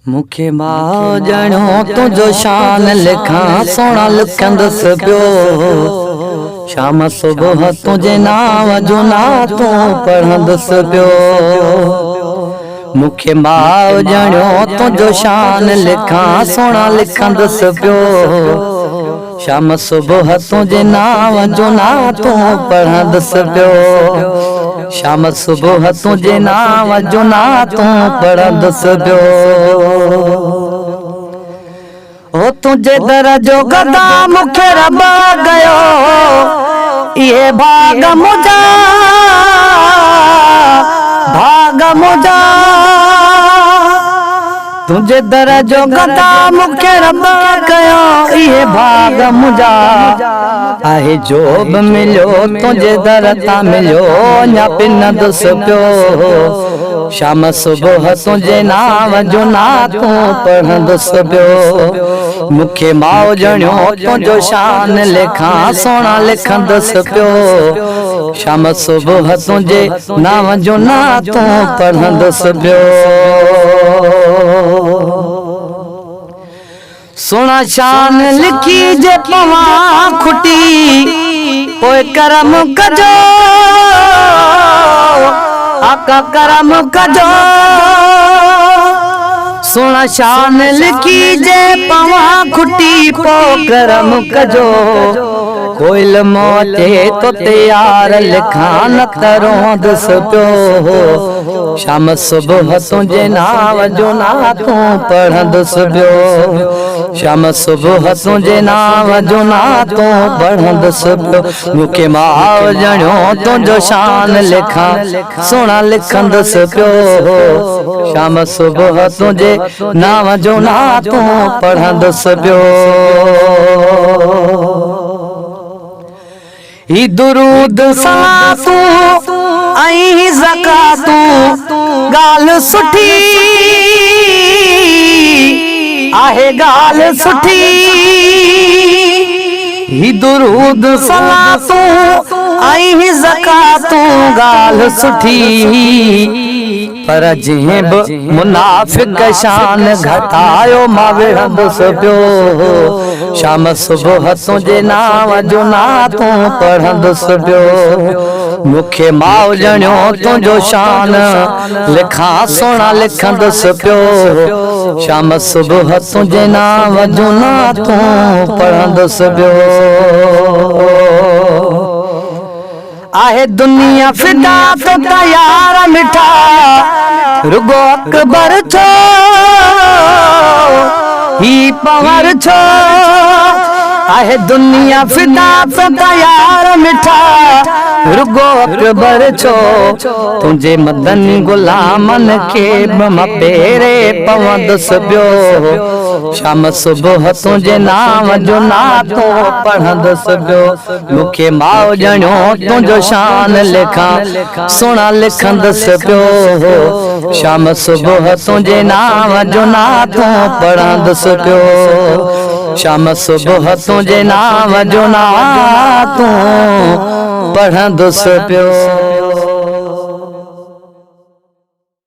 مون کي ماء ڄڻيو تنهنجو شان لکان سهڻا لکندس پيو شام صبح تنهنجي نانء جون نعتون پڙهندس پيو مون کي ماء ڄڻيو تنهنجو شان لکان سهڻا لکندس پيو شام صبح تنهنجي نانء جون نعتون پڙهندس پيو شام صبح تنهنجي نانء جون نعتون پڙهندس پيو او تنهنجي در جو گدا مون کي رب ڪيو اهي ڀاڳ منهنجا ڀاڳ منهنجا تنهنجي در جو گدا مون کي رب ڪيو اهي ڀاڳ منهنجا آهي جو به مليو تنهنجي در تان مليو اڃا پنندس پيو شام صبح تنهنجي نانء جون نعتون پڙهندس پيو مون کي ماء ڄڻيو تنهنجو شان لکان سهڻا لکندس پيو شام صبح تنهنجي نانء جون نعتون پڙهندس پيو. سهڻا شان لکي جي پوان کٽي پوء ڪرم ڪجو آقا ڪرم ڪجو. سهڻا شان لکي جي پوان کٽي پوء ڪرم ڪجو. ڪوئل مون اچي تو تي يار لکان نه ته روئندس پيو شام صبح تنهنجي نانء جون نعتون پڙهندس پيو شام صبح تنهنجي نانء جون نعتون پڙهندس پيو مون کي ماء ڄڻيو تنهنجو شان لکان سهڻا لکندس پيو شام صبح تنهنجي نانء جون نعتون پڙهندس پيو. هي درود صلاتون ۽ زڪواتون ڳالهه سٺي آهي ڳالهه سٺي هي درود صلاتون ۽ زڪواتون ڳالهه سٺي پر جنهن به منافق شان گهٽايو مان وڙهندس پيو شام صبح تنهنجي نانء جون نعتون پڙهندس پيو مون کي ماء ڄڻيو تنهنجو شان لکان سهڻا لکندس پيو شام صبح تنهنجي نانء جون نعتون پڙهندس پيو. آهي دنيا فدا تو تان يار مٺا رڳو اڪبر ڇو هي پنهور ڇو آهي دنيا فدا تو تان يار مٺا رڳو اڪبر ڇو تنهنجي مدني غلامن کي به مان پيري پوندس پيو شام صبح تنهنجي نانء جون نعتون پڙهندس پيو مون کي ماء ڄڻيو تنهنجو شان لکان سهڻا لکندس پيو شام صبح تنهنجي نانء جون نعتون پڙهندس پيو شام صبح تنهنجي نانء جون نعتون پڙهندس پيو.